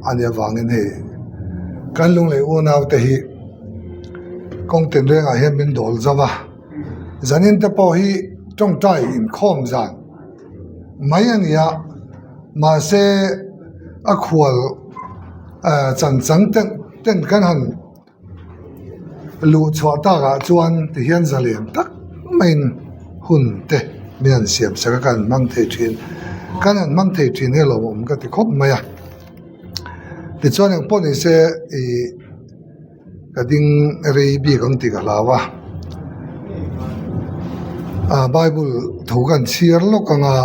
a nih avangin hei kan lunglei unau te hi kawng tinrengah hian min dawl zo a, zanin te pawh hi tawngtai inkhawm zan mai a ni a, mahse a khual ah chan chang ten ten kan han. Luh chhuah takah chuan tihian zalian tak maiin hun te min han siam sak a kan han hmang thei thin kan han hmang thei thin hi a lawmawm ka ti khawp mai a tichuan eng pawh ni se ih ka ding rei bik ang tih ka hlau a ah bible thu kan chhiar lawk ang a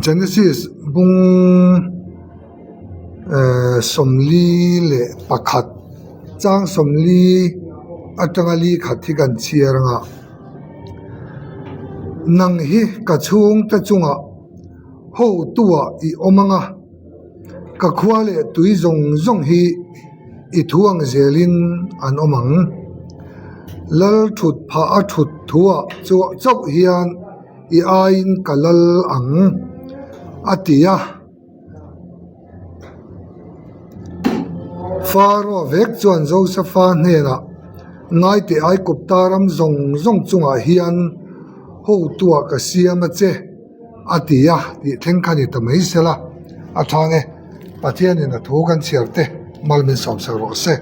Genesis bung. 41 chang 40 atanga li khat hi kan chhiar ang a nang hi ka chhungte chungah hotu-ah i awm ang a ka khua leh tui zawng zawng hi i thu ang zelin an awm ang lal thut phah a thut thuah chauh hian i aiin ka lal ang a ti a. Pharaoh vek chuan Josefa hnenah, Ngaite Aigupta ram zawng zawng chungah hian hotuah ka siam a che, a ti a, tih thleng kha ni ta mai sela. A chhang e, Pathianin a thu kan chhiar te mal min sawmsak rawh se.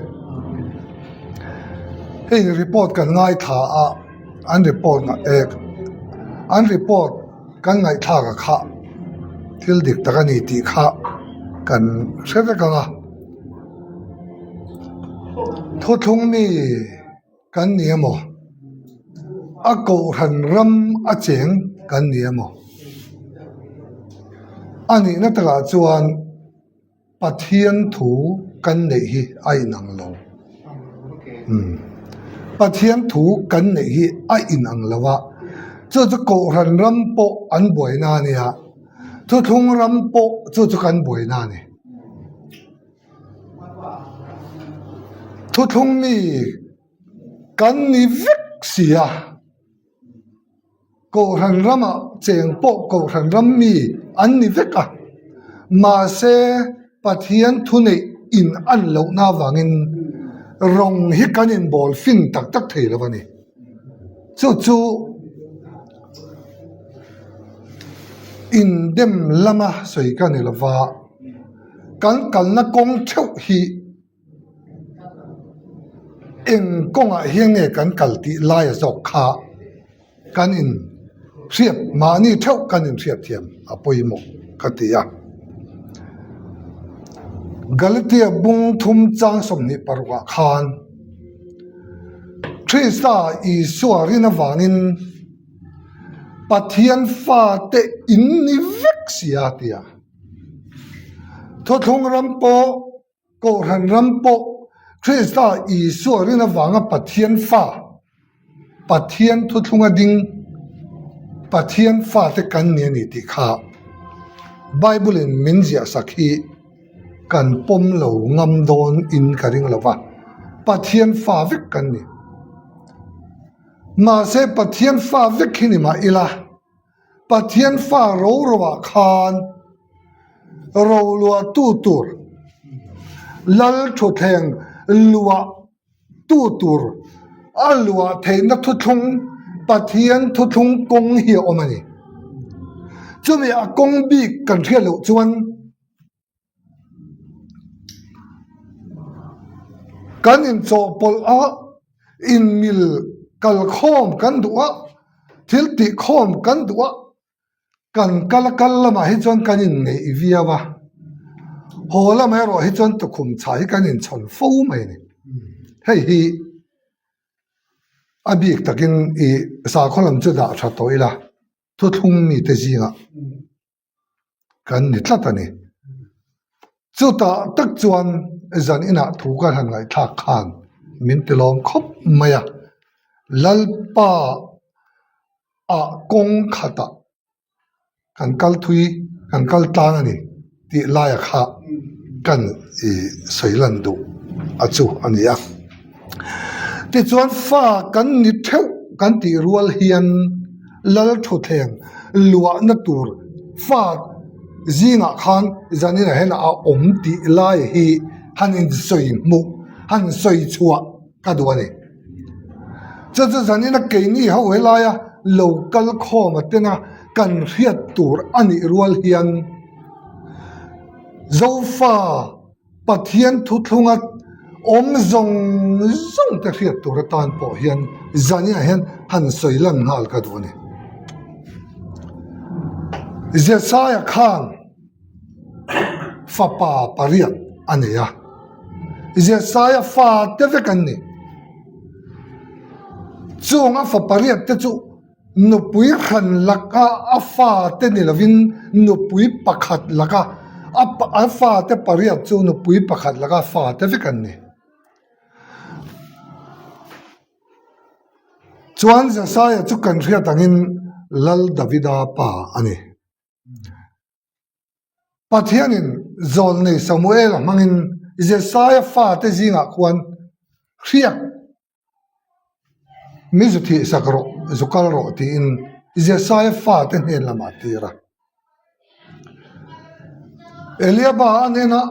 Hei report kan ngaithla a, an report an report. Kan ngaihthlak a kha thil dik tak a ni tih kha kan hre vek ang a, thuthlung mi kan ni emaw a kohhran ram a cheng kan ni emaw a nihna takah chuan. Pathian thu kan neih hi a inang lo. Umm. Pathian thu kan neih hi a inang lo a, chu chu Kohhran ram pawh an buaina a nia, Thuthlung ram pawh chu chu kan buaina a ni. Thuthlung mi kan ni vek si a. Kohhran ramah cheng pawh Kohhran ram mi an ni vek a, mahse Pathian thuneih in an lohna avangin rawng hi kan inbawl fin tak tak thei lo a ni. Chu chu indem lama sawi ka ni lova, kan kalna kawng theuh hi Eng kawngah hian nge kan kal tih laia zawk kha kan in hriat mahni theuh kan in hriat thiam a pawimawh ka ti a. Galatia bung thum chang 26 ah khan Krista Isua rin avangin Pathian fate in ni vek si a ti a. Thuthlung ram pawh Kohhran ram pawh Krista Isua rin avanga Pathian fa, Pathian thuthlunga ding, Pathian fate kan ni a ni tih kha Bible in min ziahsak hi kan pawm lo ngam dawn in ka ring lo va, Pathian fa vek kan ni. Mahse Pathian fa vek hi ni mah ila. Pathian fa ro roah khan roluahtu tur, lal thutthleng luahtu tur a luah theihna thuthlung Pathian thuthlung kawng hi a awm a ni. Chumi a kawng bik kan hriat loh chuan Kan inchawhpawlh a, inmil kalkhawm kan duh a, thil tihkhawm kan duh a, kan kal a kal lamah hi chuan kan inneih viau a, haw lamah erawh hi chuan tukhum chhah hi kan inchhawn fo mai a ni. Hei hi a bik takin ih sakhaw lam chu dah tha tawh ila thuthlung mite zingah. kan ni tlat a ni. Chutah tak chuan zan inah thu ka han ngaihthlak khan min ti lawm khawp mai a, Lalpa ah kawng khatah kan kal thui, kan kal tlang a ni tih laia kha kan ih sawi lan duh a chu a ni a. Tichuan fa kan ni theuh kan tih rual hian Lal thutthleng luahna tur fa. zingah khan zaninah hian a awm tih lai hi han insawi hmuh han sawi chhuah ka duh a ni. Chu chu zanina keini ho helaia lo kal khawm a tena kan hriat tur a nih rual hian Zofa Pathian thuthlunga awm zawng zawng te hriat tur atan pawh hian zaniah hian han sawi lan nghal ka duh a ni. Jesaia khan fapa pariat a nei a, Jesaia fa te vek an ni. Chung a fa pariat te chu Nupui hran laka a fate ni lovin nupui pakhat laka a fate pariat chu nupui pakhat laka fate vek an ni. Chuan Jesaia chu kan hriat angin Lal Davida pa a ni. Pathianin zawlnei Samuela hmangin Jesaia fate zingah khuan hriak Mi zu thih sak rawh, zu kal rawh tiin Jesaia fate hnen lamah a tir a. Eliaba a hnena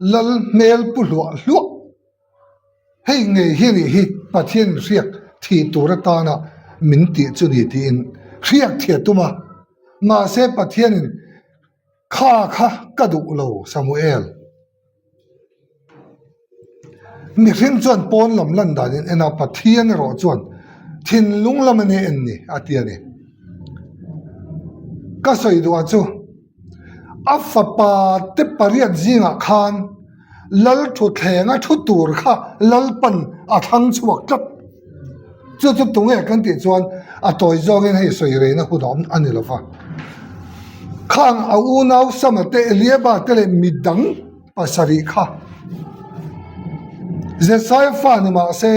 lal hmel pu hluah hluah, Hei ngei hi nih hi Pathian hriak thih tur atana min tih chu ni tiin hriak thiah tum a. Mahse Pathianin kha kha ka duh lo Samuel. Mihring chuan pawn lam lan danin en a, Pathian erawh chuan thinlung lam a nia en ni a ti a ni. Ka sawi duhah chu a fapa te pariat zingah khan lal thutthleng a thu tur kha Lalpan a thlang chhuak tlat. Chu chu tunge kan tih chuan a tawi zawngin hei sawi reina hun a awm a ni lo va. Khang a unau Sama te Eliaba te leh midang pasarih kha Jesaia fa ni mah se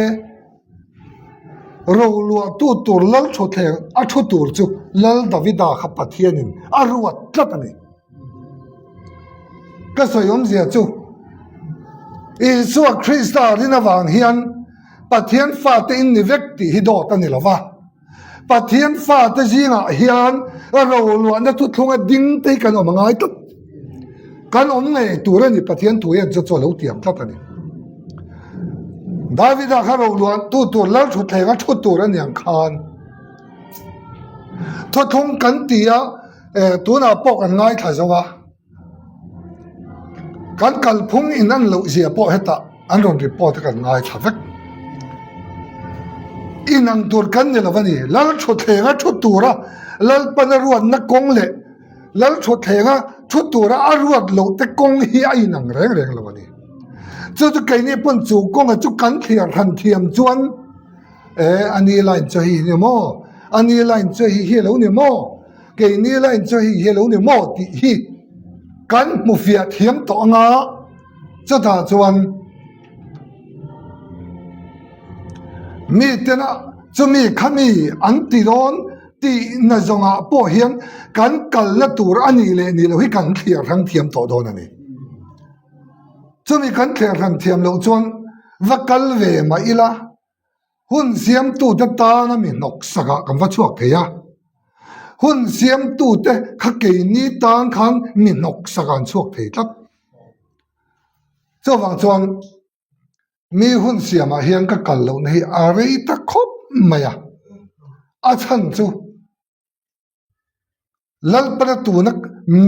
roluahtu tur lal thutthleng a thu tur chu Lal Davida kha Pathianin a ruat tlat a ni. Ka sawi awmzia chu Isua Krista rin avang hian Pathian fate in ni vek tih hi dawt a ni lo va. Pathian fate zingah hian roluahna thuthlunga ding te hi kan awm a ngai tlat. Kan awm ngei tur a ni Pathian thu hian chu chu a lo tiam tlat a ni. Davida kha roluah tu tur lal thutthleng a thu tur a niang khan thuthlung kan ti a tunah pawh kan ngaithla zo a. Kan kalphung in an loh zia pawh hetah an rawn report a kan ngaithla vek. Inang tur kan ni lo a ni. Lal thutthleng a thu tura Lalpana ruatna kawng leh Lal thutthleng a thu tura a ruat loh te kawng hi a inang reng reng lo a ni. Chu chu keini pawn chu kawnga chu kan thliar hran thiam chuan e ani line chu hei hi ni maw? Ani line chu hei hi a lo ni maw? Keini line chu hei hi a lo ni maw tih hi kan hmu fiah thiam tawh anga chutah chuan mi tena chumi khami an ti dawn tihna zawngah pawh hian kan kalna tur a nih leh nih loh hi kan thliar hrang thiam tawh dawn a ni. Chumi kan thliar hran thiam loh chuan va kal ve mah ila. Hun siamtute tana mi hnawk sakah kan va chhuak thei a, hun siamtute kha keini tan khan mi hnawk sakah an chhuak thei tlat. Chuvang chuan mi hun siamah hian ka kal lohna hi a rei ta khawp mai a, a chhan chu Lalpana tuna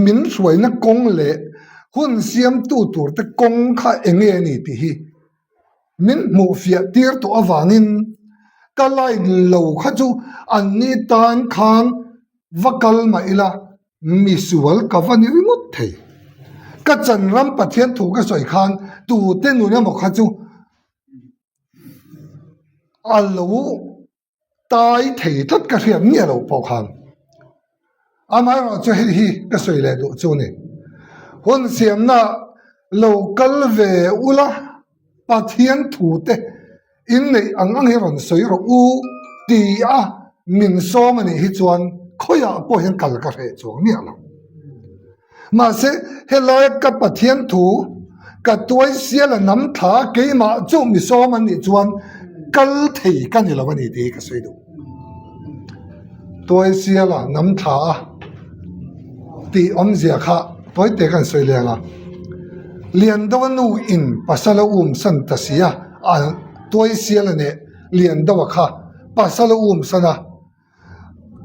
min hruaina kawng leh hun siamtu turte kawng kha eng nge a ni tih hi min hmuh fiah tir tawh avangin ka line lo kha chu anni tan khan va kal mah ila misual ka va ni ringawt thei. Ka chanram Pathian thu ka sawi khan tute nun emaw kha chu a lo Tai thei tlat ka hriat miah loh pawh khan amaherawh chu hei hi ka sawi leh duh chu ni. Hun siamna lo kal ve ula Pathian thu te inneih ang ang hi rawn sawi rawh u ti a min sawm a nih hi chuan khawiah pawh hian kal ka hreh chuang miah lo. Mahse, helai ka Pathian thu ka tuai sial a nam thla keimah chu mi sawm an nih chuan kal thei ka ni lo a ni tih hi ka sawi duh. Tuai sial a nam thla a. Tih awmzia kha tawite kan sawi leng a. Liandoa nu in pasal a um san ta si a, a tuai sial a neh Liandoa kha pasal a um san a.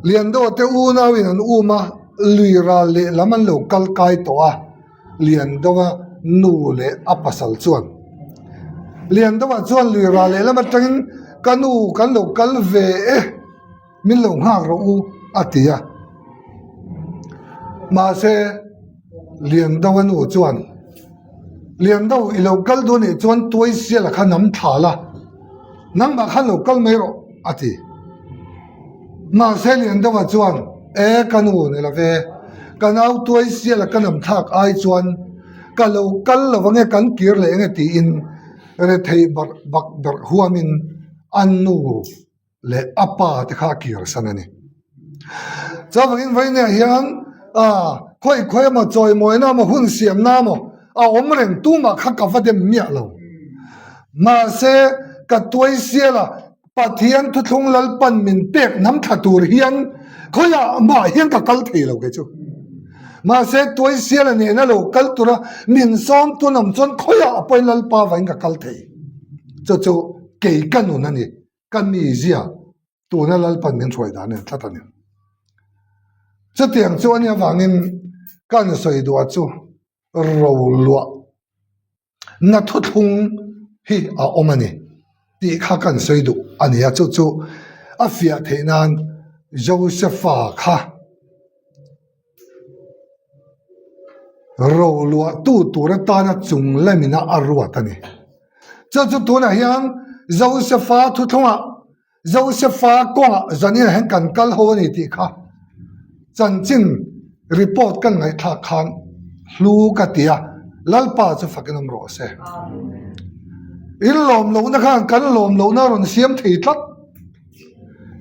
Liandoa te unau in an um a, lui ral lehlam an lo kal kai tawh a, Liandoa nu leh a pasal chuan. Liandoa chuan lui ral lehlam atangin ka nu kan lo kal ve e. Min lo nghak rawh u, a ti a. Mahse, Liandoa nu chuan, Liando, i lo kal duh anih chuan tuai siala kha nam thla la, nangmah khan lo kal mai rawh, a ti. Mahse, Liandoa chuan, E, ka nu ni lo ve, ka nau tuai siala ka nam thlak ai chuan ka lo kal lo ange, kan kir leh ange tiin rethei barh bak berh huamin a nu leh a pa te kha a kir san a ni. Chuvangin vawiinah hian khawi khawi emaw chawimawina emaw hun siamna emaw a awm reng tumah kha ka va dem miah lo. Mahse ka tuai sial a, Pathian thuthlung Lalpan min pek hnam thla tur hian khawiah mah hian ka kal thei lo kei chu. Mahse tuai sial a nena lo kal tura min sawm tun awm chuan khawiah a pawi Lalpa vain ka kal thei. Chu chu kei ka nun a ni. Ka mizia tuna Lalpan min hruai dan en tlat a ni. Chutiang chu a nih avangin ka han sawi duah chu roluah na thuthlung hi a awm a ni tih kha ka han sawi duh a ni a, chu chu a fiah theih nan Josepha kha Roluahtu tur atana chung lamina a ruat a ni. Chu chu tunah hian Josefa thuthlungah, Josefa kawngah zanin hian kan kal ho a ni tih kha chanchin report kan ngaihthlak khan hlu ka ti a, Lalpa chu fakin awm rawh se. In lawm lohna khan kan lawm lohna a rawn siam thei tlat.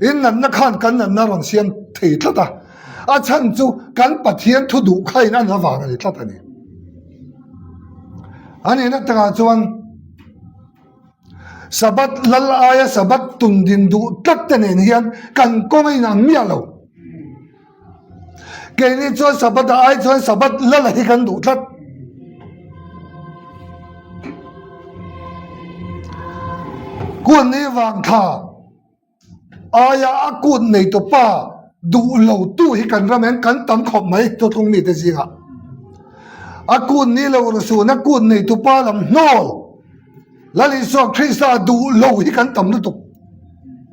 In natna khan kan natna rawn siam thei tlat a, a chhan chu kan Pathian thu duh kha in an avang a ni tlat a ni. A nihna takah chuan Sabbath lal aia Sabbath tun din duh tlat te nen hian kan kawng a inang miah lo. Keini chuan Sabbath ah ai chuan Sabbath lal hi kan duh tlat. Kut ni vang thla aia a kut nei tu pa duh lo tu hi kan ram hian kan tam khawp mai thuthlung mite zingah. A kut ni lo rusun a kut nei tu pa lam hnawl Lal Isua Krista duh lo hi kan tam lutuk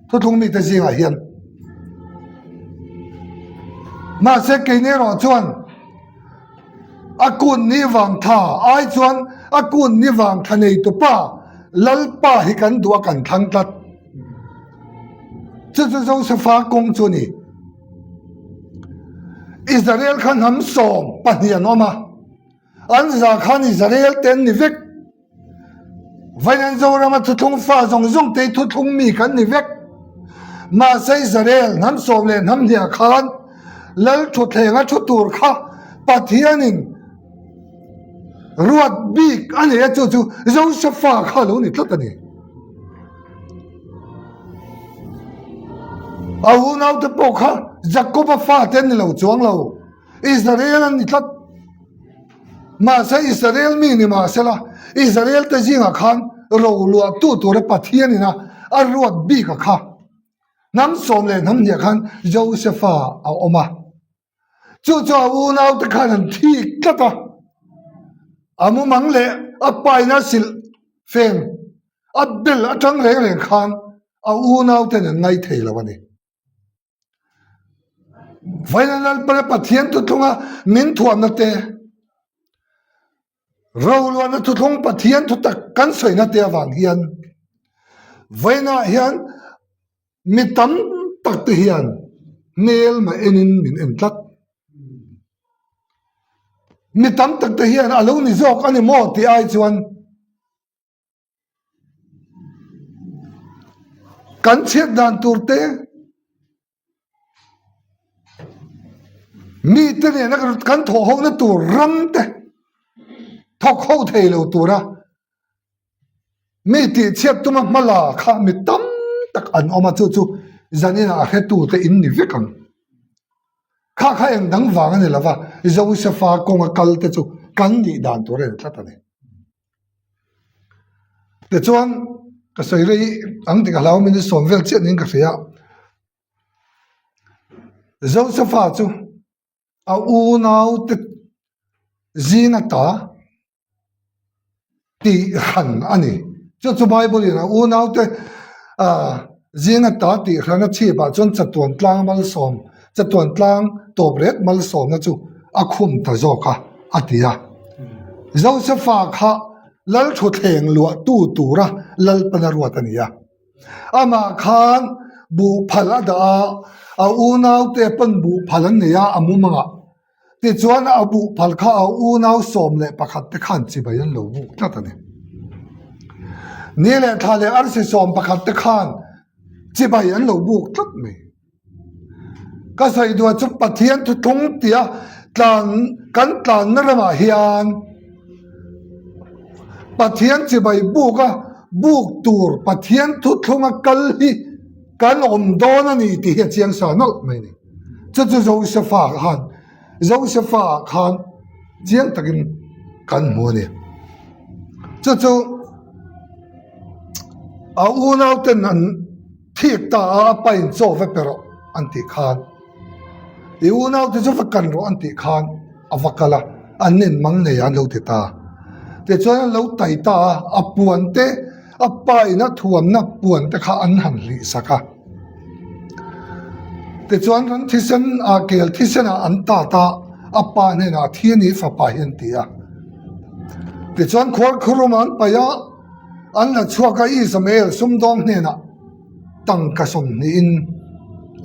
thuthlung mite zingah hian. Mahse keini erawh chuan a kun ni vang tha ai chuan a kun ni vang tha nei tupa Lalpa hi kan duh a kan thlang tlat. Chu chu Josefa kawng chu a ni. Israel kha hnam 12 an awm a, an za khan Israel te an ni vek. Vainan Zorama thuthlung fa zawng zawng te hi thuthlung mi kan ni vek. Mahse Israel hnam sawm leh hnam hniah khan Lal thutthleng a thu tur kha Pathianin ruat bik a nei a, chu chu Josefa kha a lo ni tlat a ni. A unaute pawh kha Jakoba fate an ni lo chuang lo, Israel an ni tlat. Mahse Israel mi ni mahsela Israel te zingah khan roluahtu tura Pathian ina a ruat bik a kha. Hnam sawm leh hnam hniah khan Josefa a awm a. Chu chu a unaute khan an thik tlat a. A mumang leh a paina silh feng a bel atang reng reng khan a unauten an ngaithei lo a ni. Vawiin Lalpana Pathian thuthlunga min thuamna te, roluana thuthlung Pathian thutak kan sawina te avang hian vawiinah hian mi tam tak te hian hmelma enin min en tlat. Mi tam tak te hian a lo ni zawk a ni maw tih ai chuan Kan chhiat dan tur te mite nena kan thawh ho na tur ram te thawk ho thei lo tura mi tih chhiat tuma hma la kha mi tam tak an awm a chu chu zanin ah a hretu te in ni vek ang. Kha kha eng dang vang a ni lo va, Josefa kawnga kal te chu kan nih dan tur a ni tlat a ni. Tichuan, ka sawi rei ang tih ka hlau min sawm vel chiah niin ka hria. Josefa chu a unaute zinga ta tih hran a ni. Chu chu Bible in a unaute ah zinga ta tih hran a chhip ah chuan chatuan tlang malsawm chatuan tlang tawp rek malsawmna chu a khum ta zawk a a ti a. Josefa kha Lalthuthleng luahtu tura Lalpana ruat a ni a. Amah khan buhphal a dah a, a unaute pawn buhphal an nei a, a mumangah. Tichuan a buhphal kha a unau 11 te khan chibai an lo buk tlat a ni. Ni leh thla leh arsi 11 te khan chibai an lo buk tlat mai. Ka sawi duh chu Pathian thuthlung tia tlan kan tlanna ramah hian Pathian chibai buk a buk tur Pathian thuthlunga kal hi kan awm dawn a ni tih hi a chiang sa nawlh mai a ni. Chu chu Josefa khan Josefa khan chiang takin kan hmu a ni. Chu chu a unauten an. Thik ta a a pain chaw va pe rawh an tih khan, i unaute chu va kan rawh an tih khan a va kal a, an nen mang nei an lo ti ta. Tichuan an lo tai ta a, a puan te, a pain a thuamna puan te kha an han hlih sak a. Tichuan ran thisen ah kel thisen ah an tat a, a pa hnenah a thi a ni fapa hi an ti a. Tichuan khuarkhurum ah an paih a. An la chhuak a, Ismael sumdawng hnenah tangka sawmhnihin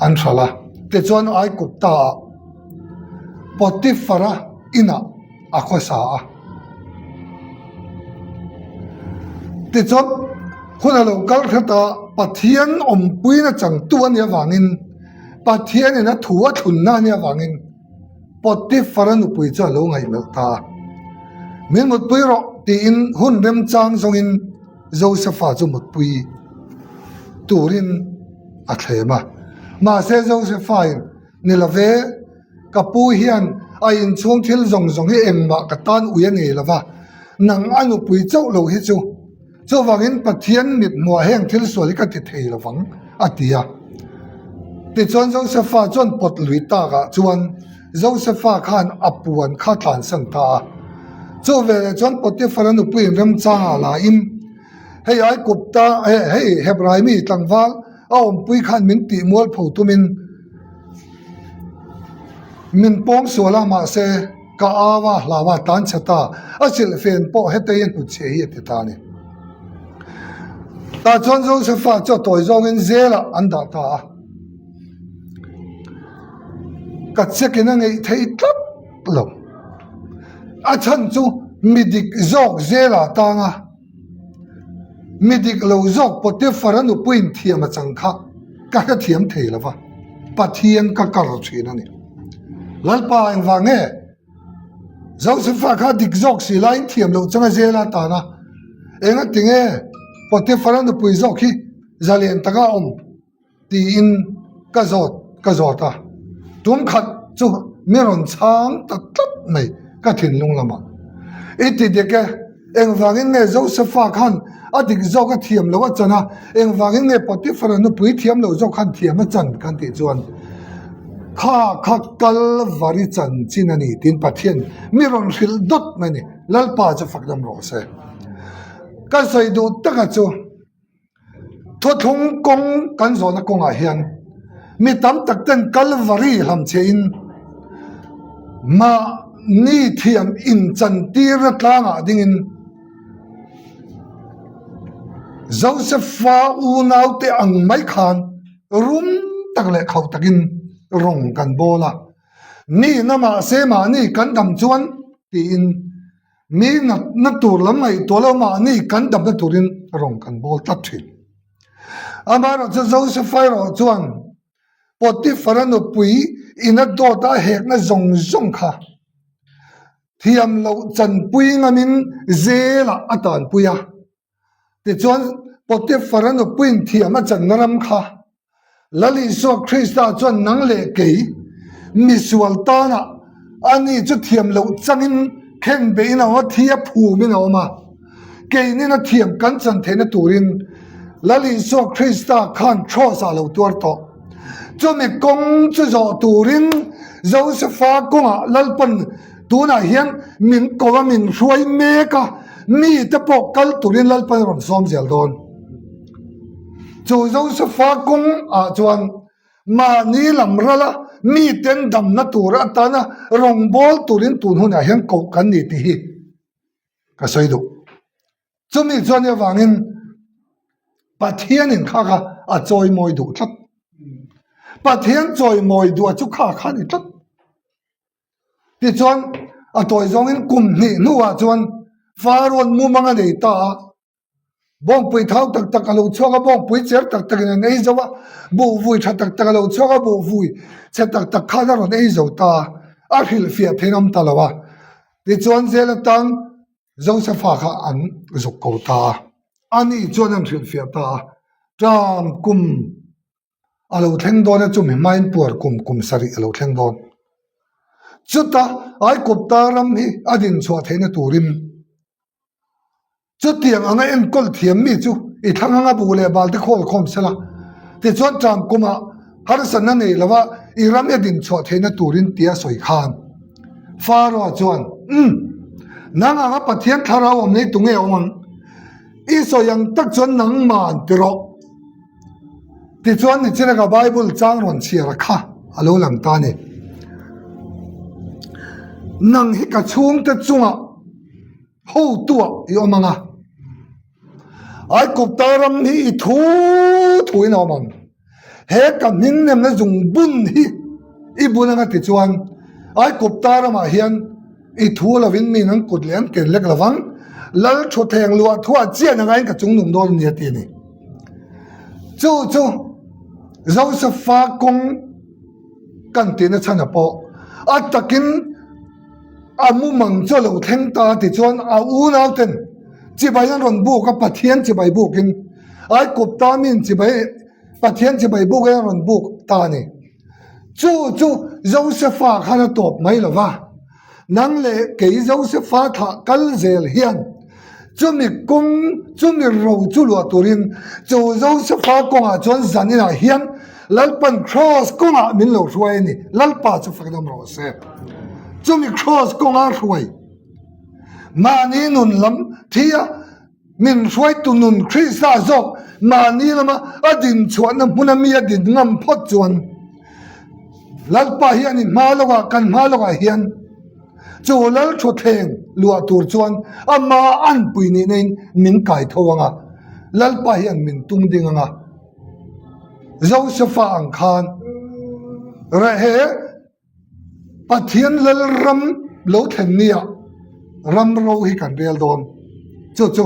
an hralh a. Tichuan Aigupta-ah Potifara inah a khawsa a. Tichuan hun a lo kal hret a, Pathian awmpuina changtu a nih avangin, Pathianin a thu a thlunna a nih avangin, Potifara nupui chu a lo ngaihmelh ta a, Min mutpui rawh tiin hun remchang zawngin Josefa chu mutpui turin a thlem a. Mahse Josefa-in, Ni lo ve, ka pu hian a inchhung thil zawng zawng hi engmah ka tan ui a nei lo va, nang a nupui chauh lo hi chu. Chuvangin Pathian mit hmuah heng thil sual hi ka ti thei lo vang, a ti a. Tichuan Josefa chuan pawt lui takah chuan Josefa khan a puan kha tlansan ta a. Chu veleh chuan Potifara nupuiin remchangah lain, Hei Aigupta, hei Hebrai mi tlangval a awmpui khan min tih mualpho tumin min pawng sual a, mahse, Ka au a, hlau a, tlan chhe ta, a silhfen pawh hetei a hnutchhiah hi a ti ta a ni. Tah chuan Josefa chu a tawi zawngin zelah an dah ta a. Ka chekin a ngeih thei tlat lo. A chhan chu mi dik zawk zelah tang a. Mi dik lo zawk Potifar-a nupuiin thiam a chang kha ka hrethiam thei lo va, Pathian ka kar thin a ni. Lalpa engvang nge Josefa kha dik zawk si laiin thiam loh changa zel a tan a, engati nge Potifar-a nupui zawk hi zalen taka a awm? Tiin ka zawt ka zawt a, tum khat chu mi rawn chhang ta tlat mai ka thinlung lamah. I ti dik e, engvangin nge Josefa khan a dik zawk a thiam loh a chan a, engvangin nge Potifara nupui thiam loh zawk khan thiam a chan kan tih chuan kha kha Kalvari chanchin a ni tiin Pathian mi rawn hrilh dawt mai a ni. Lalpa chu fakdam rawh se. Ka sawi duh taka chu. Thawthlung kawng kan zawhna kawngah hian mi tam tak ten Kalvari hlamchhiahin mahni thiam inchantirna tlangah dingin Josefa unaute ang mai khan rum tak leh khauh takin rawng kan bawl a, mi na mahse mahni kan dam chuan tiin Mi natna tur lam ngaihtuah lo mahni kan damna turin rawng kan bawl tlat thin. Amaherawh chu Josefa erawh chuan Potifara nupui ina dawt a hekna zawng zawng kha thiam loh chanpui ngamin zelah a tanpui a. Tichuan, Potifara nupuiin thiam a channa ram kha Lal Isua Krista chuan nang leh kei. misual tana ani chu thiam loh changin khenbeihin a awm a, thi a phumin a awm a. Keinin a thiam kan chan theihna turin Lal Isua Krista khan Kraws ah lo tuar tawh. Chumi kawng chu zawh turin Josefa kawngah Lalpan tunah hian min ko a, min hruai mek a, mite pawh kal turin Lalpan a rawn sawm zel dawn. Chu Josefa kawng ah chuan mahni lam rala miten damna tur atana rawngbâwl turin tun hunah hian koh kan ni tih hi ka sawi duh. Chumi chuan i avangin Pathianin kha kha a chawimawi duh tlat. Pathian chawimawi duh a chu kha kha a ni tlat. Tichuan a tawi zawngin kum hnih hnuah chuan Farawn mumang a nei ta a, bawngpui thau tak tak a lo chhuak a, bawngpui cher tak takin an ei zo a, buhvui tha tak tak a lo chhuak a, buhvui chhe tak tak khan a rawn ei zo ta a, a hrilhfiah theih an awm ta lo a. Tichuan zel atang Josefa kha an zuk ko ta a, ani chuan an hrilhfiah ta a, Ṭam kum a lo thleng dawn a, chumi hmain puar kum kum sarih a lo thleng dawn. Chuta Aikupta ram hi a dinchhuah theihna turin chutiang anga enkawl thiam mi chu i thlang anga buh leh bal te khawl khawm sela, tichuan ṭam kumah harsatna nei lova i ram i dinchhuah theihna turin tia sawi khan. Faro chuan, Umm, nang anga Pathian thlarau awm nei tunge awm ang? I sawi ang tak chuan nangman ti rawh. Tichuan nichina ka Bible chang rawn chhiar kha a lo lang ta a ni. Nang hi ka chhungte chungah hotuah i awm ang a, Aikupta ram hi i thu thuin a awm ang. He ka hming nemna zung bun hi i bun anga ti chuan Aikupta ramah hian i thu lovin mi an kut leh an ken lek lovang, Lal thutthleng luah thuah chian anga in ka chung nung dawn a ni a ti a ni. Chu chu Josefa kawng kan tihna chhan a pawh a takin a mumang chu a lo thleng ta a ti chuan a unauten chibai an rawn buk a, Pathian chibai bukin Aikupta min chibai Pathian chibai buk in a rawn buk ta a ni. Chu chu Josefa khan a tawp mai lo va, nang leh kei Josefa thlah kal zel hian chumi kawng chumi ro chu luah turin chu Josefa kawngah chuan zan inah hian Lalpan Kraws kawngah min lo hruai a ni. Lalpa chu fak dam rawh se. Chumi Kraws kawnga hruai mahni nun lam thi a Min hruaitu nun Krista zawk mahni lama a din chhuahna hmuna mi a din ngam phawt chuan Lalpa hian i hma lawkah kan hma lawkah hian chu Lal thutthleng luah tur chuan ama anpui nihna in min kai tho ang a, Lalpa hian min tung ding ang a. Josefa ang khan Rehe Pathian Lalram lo thlen nia ram ro hi kan rel dawn. Chu chu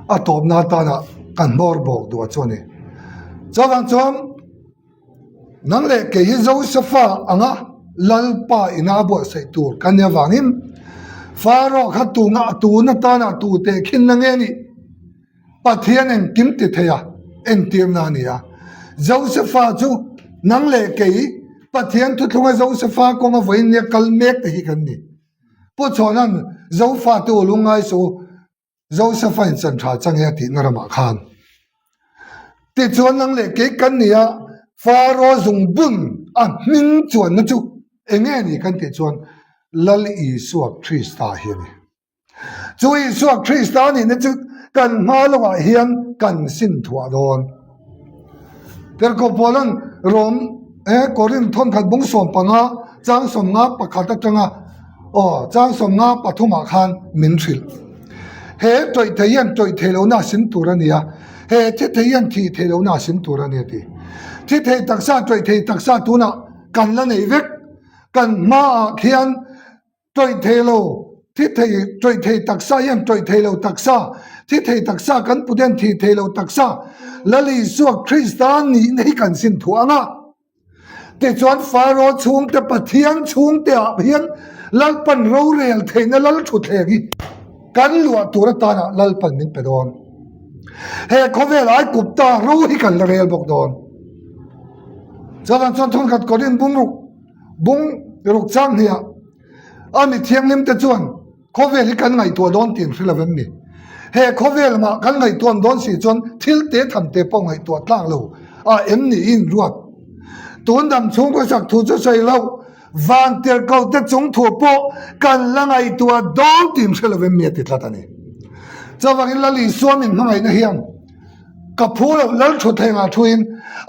a tawpna atana kan hmawr bawk duh a chu a ni. Chuvang chuan nang leh kei hi Josefa anga Lalpa ina a buatsaih tur kan nih avangin Pharaoh kha tunga tun atana tu tehkhinna nge nih? Pathian engkim ti thei a, entirna a ni a. Josefa chu nang leh kei Pathian thuthlunga Josefa kawnga vawiin nia kal mek te hi kan ni. Pu Chhawna'n Zofa te u lungngai suh u, Josefa in chan tha chang e a tihna ramah khan. Tichuan nang leh kei kan ni a, Faro zungbun a hming chuanna chu enge ni kan tih chuan Lal Isua Krista hi a ni. Chu Isua Krista nihna chu kan hma lawngah hian kan sin thuah dawn. Tirhkoh Paula'n Rom he Korinth thawnkhat bung 15 chang 51 atanga aw chang 53 ah khan min hrilh. He tawih thei hian tawih thei lohna a sim tur a ni a, he thi thei hian thih thei lohna a sim tur a ni a ti. Thi thei taksa tawih thei taksa tunah kan la nei vek. Kan hmaah khian Tawih thei lo, thi thei, tawih thei taksa hian tawih thei lo taksa, thi thei taksa kan put hian thih thei lo taksa, Lal Isua Krista nihna hi kan sin thuah ang a. Tichuan Faro chhungte Pathian chhungte ah hian Lalpan rorel theihna Lal thutthleng hi kan luah tur atana Lalpan min pe dawn. He khawvel Aikupta ro hi kan la rel bawk dawn. Chuvang chuan Thawnkhat Korin bung ruk bung ruk chang hniah a mi thianghlim te chuan khawvel hi kan ngaihtuah dawn tih an hre lo em ni? He khawvel mah kan ngaihtuah dawn si chuan thil te tham te pawh ngaihtuah tlak lo a em ni i inruat? Tun dam chhung khawsak thu chu sawi loh van tirhkoh te chung thu pawh kan la ngaihtuah dawn tih an hre lo em ni a ti tlat a ni. Chuvangin Lal Isua min hmangaihna hian Ka phu loh lal thu thengah thuin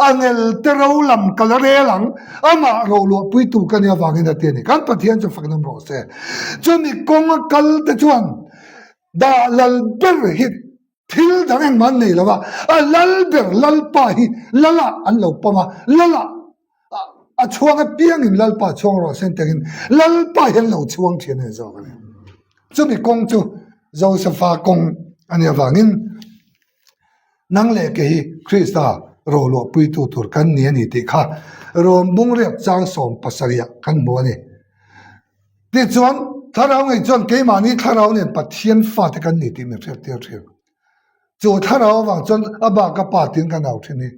a ngel te ro lam ka la rel ang, amah roluahpuitu ka nia vangin a ti a ni. Kan Pathian chu fak nawm rawh se. Chumi kawnga kal te chuan dah lal ber hi thil dang engmah an nei lo va, a lal ber Lalpa hi Lalah an lo pawm a, Lalah a chhuang apiangin Lalpa chhuang rawh se tengin Lalpa hi an lo chhuang thin a ni zawk a ni. Chumi kawng chu Josefa kawng a nih avangin Nang leh ke hi Krista roluahpuitu tur kan ni a ni tih kha rawn bung riak chang 70 ah kan hmu a ni. Tichuan, thlarau ngei chuan keimahni thlarau nen Pathian fate kan ni tih min hriattir thin. Chu thlarau avang chuan a bak a pa tiin kan au thin hi.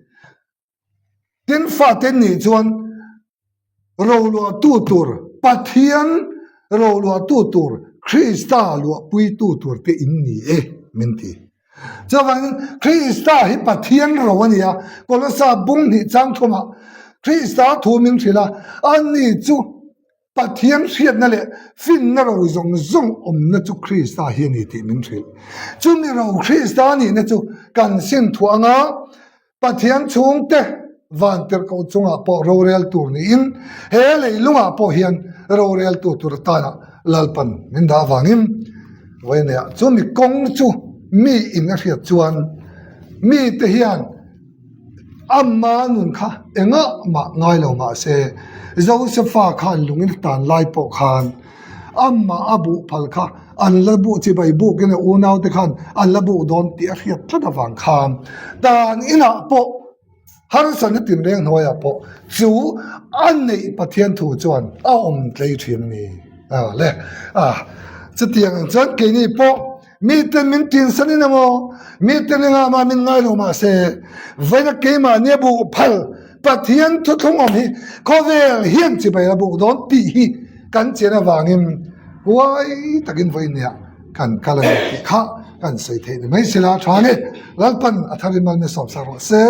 Tin fate nih chuan roluahtu tur Pathian roluahtu tur Krista luahpuitu tur te in ni e min ti. Chuvangin Krista hi Pathian ro a ni a, Kolosa bung hnih chang thumah Krista thu min hrilh a, ani chu Pathian hriatna leh finna ro zawng zawng awmna chu Krista hi a ni tih min hrilh. Chumi ro Krista nihna chu kan sin thuah anga Pathian chhungte van tirhkoh chungah pawh rorel tur niin he leilungah pawh hian roreltu tur atana Lalpan min dah avangin vawineah chumi kawng chu mi in a hriat chuan mite hian Amma nun kha engah mah ngai lo mah se, Josefa khan lungin a tan lai pawh khan amma a buh phal kha an la buh chibai bukin a unaute khan an la buh dawn tih a hriat tlat avang khan tan inah pawh harsatna tinreng hnuaiah pawh chu a neih Pathian thu chuan a awm tlei thin a ni. Le a chutiang ang chuan keini pawh Miten min tinsan in emaw, miten engah mah min ngai lo mah se, vawiina keimah nia buh phal Pathian thuthlung awm hi khawvel hian chibai a buk dawn tih hi kan chian avangin huai takin vawiin nia kan kal a ni tih kha kan sawi theih ni mai sila tha ni. Lalpan a tharin malmi sawmsak rawh se.